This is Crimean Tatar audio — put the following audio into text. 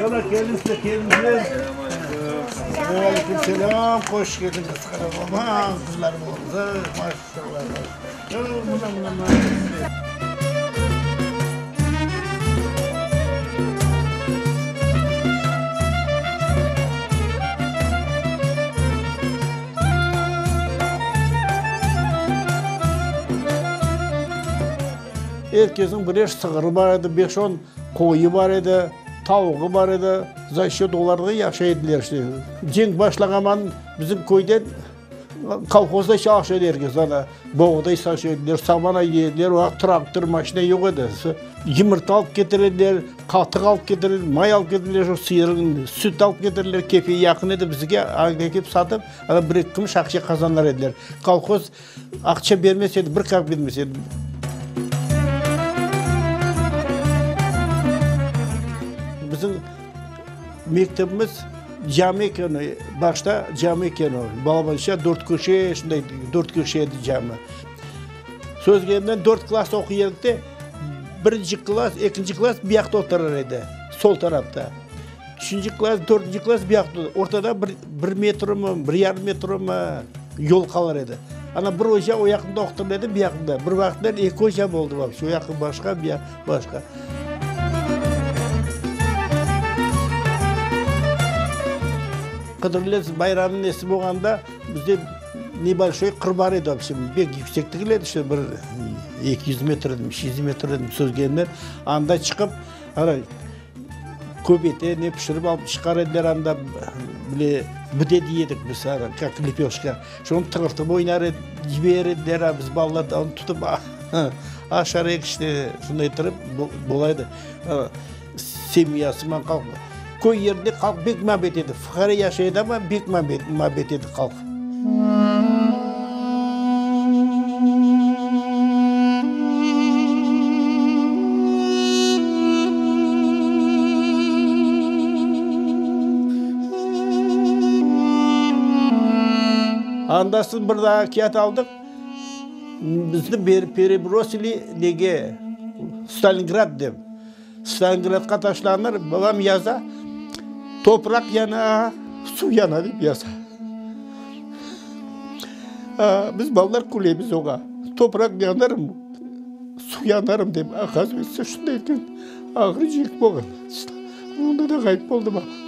İnşallah kelirsiz, keliñizler. Aleyküm selâm, hoş keldiñiz, qaraman qızlarım oldı, maşallah. Mına, mına, mına. Er kesniñ birer sığırı bar edi, beş-on qoyı bar edi, tavuğı bar edi. Za счет olarğa yaşay ediler işte. Cenk başlağanman bizim köyden kolhozda çalışa edi er kes. Ana, boğday saça ediler, saman ayday ediler. O vaqıt traktor, maşina yoq edi. Yımırta alıp ketire ediler, qatıq alıp ketire ediler, may alıp ketire ediler, şu sıyırıñ süt alıp ketirdiler. Kefe yaqın edi bizge, anda kelip satıp, ana bir-eki kümüş aqça qazanır ediler. Kolhoz Aqça bermez edi, bir qap bermez edi. Bizim mektebimiz cami eken, başta cami eken o. Balabanca dört köşe, şunday dört köşe edi cami. Söz keliminden dört klass oquy edik de, birinci klass, ekinci klass bu yaqta oturır edi, sol tarafta. Üçünci klass, dörtünci klass bu yaqta, ortada bir, bir metrmi, bir yarım metrmi yol qalır edi. Ana bir oca o yaqında oqutır edi, bu yaqında. Bir vaqıtlar eki oca boldı vapşe, o yaqı başqa, bu yaq başqa. Qıdırlez bayramı nesi bolğanda bizde nebolşoy qır bar edi vapşe, bek yüksek degil edi, işte bir 200 metr, 300 metr sözgenler. Anda çıqıp, ana Köbete ne pişirip alıp çıqar ediler anda, bile bide dey edik biz, kak lepeşka. Şonı tığırtıp oynar ed, yiber ediler, a biz balalar onı tutıp aşar edik işte, şunday ettirip bola edi. Semyasıman halq, köy yerinde halq bek muabbet edi, fuqare yaşay edi amma bek muabbet edi halq. Andasın bir daa kâğıt aldıq, bizni perebrosili nege, Stalingrad dep. Stalingradqa taşlanır, babam yaza, topraq yana, suv yana dep yaza. Biz balalar külemiz oña, topraq yanarım, suv yanarım dep, oказывается, şunday eken, ağır cenk bolğan. Onda da ğayıp oldı babam.